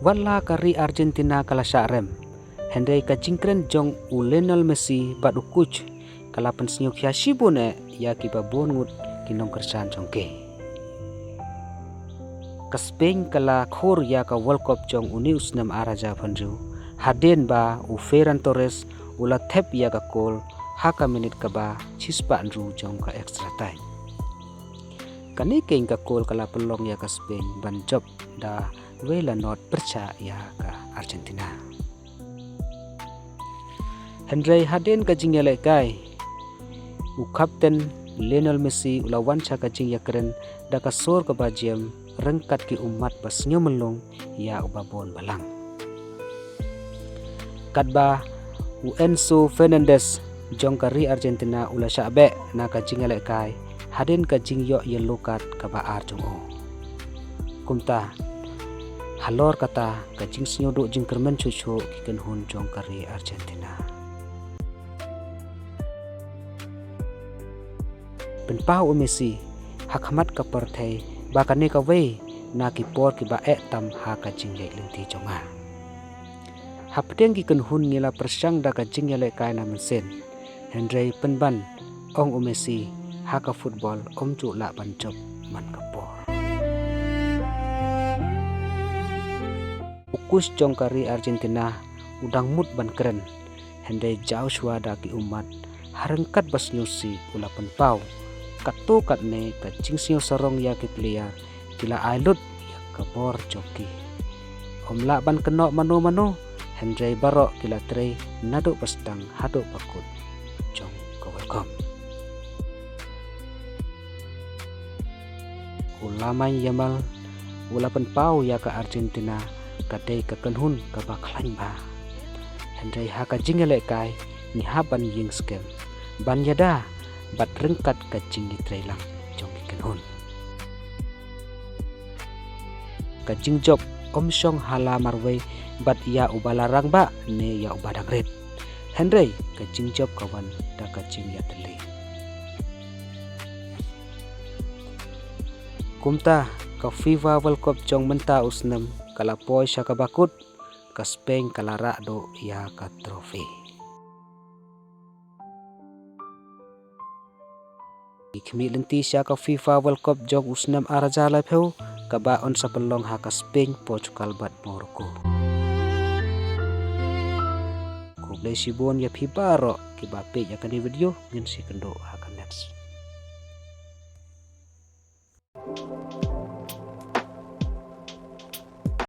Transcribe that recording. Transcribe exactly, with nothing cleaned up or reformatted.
Pat la ka ri Argentina ka la shah rem, hynrei ka jingkren jong u Lionel Messi bad u coach ka la pynsngewkhia shibun eh ïa kiba bun ngut ki nongkyrshan jong ki. Ka Spain ka la khur ïa ka World Cup jong une u snem ar hajar hynriew hadien ba u Ferran Torres u la thep ïa ka kol ha ka minit kaba shispah hynriew jong ka extra time. Kane keiñ ka kol ka la pynlong ïa ka Spain ban jop da wei la nod pyrshah ïa ka Argentina. Hynrei hadien ka jingïalehkai, u kapten Lionel Messi u la wan sha ka jingïakren da ka sur kaba jem ryngkat ki ummat ba sngewmyllung ïa uba bun balang. Katba u Enzo Fernandez jong ka ri Argentina u la shah beh na ka jingïalehkai hadien ka jingïoh yellow card kaba ar jong u. Kumta, halor kata ka jingsngewduh jingkyrmen shuh shuh ki kynhun jong ka ri Argentina. Pynpaw u Messi ha khmat ka pyrthei ba kane kawei na ki por kiba eh tam ha ka jingïaid lynti jong nga. Hapdeng ki kynhun ngi la pyrshang da ka jingïalehkai na mynsiem, hynrei pynban, ong u Messi, ha ka football ym ju lah ban jop man ka por. U coach jong ka ri Argentina u dang mut ban kren, hynrei jaw shuwa da ki ummat, ha ryngkat ba sngewsih u la pynpaw. Katto katne ka jingsngew sarong ïa ki player, ki la ai lut ïa ka bor jong ki. Ym lah ban kynnoh mano mano, hynrei baroh ki la trei naduh ba sdang haduh ba kut jong ka World Cup. U Lamine Yamal u la pynpaw ïa ka Argentina ka dei ka kynhun kaba khlaiñ bha. Hynrei ha ka jingïalehkai ngi hap ban ïeng skhem, ban ïada bad ryngkat ka jingïatreilang jong ki kynhun. Ka jingjop ym shong ha la marwei bad ïa uba la rangbah ne ïa uba dang rit. Hynrei ka jingjop ka wan da ka jingïatylli. Kumta, ka FIFA World Cup jong mynta u snem ka la poi sha kaba kut, ka Spain ka la rah duh ïa ka trophy. Ki khmih lynti sha ka FIFA World Cup jong u snem ar hajar laiphew, kaba yn sa pynlong ha ka Spain, Portugal bad Morocco. Khublei shibun ïa phi baroh kiba peit ïa kane video, ngin sa ïakynduh ha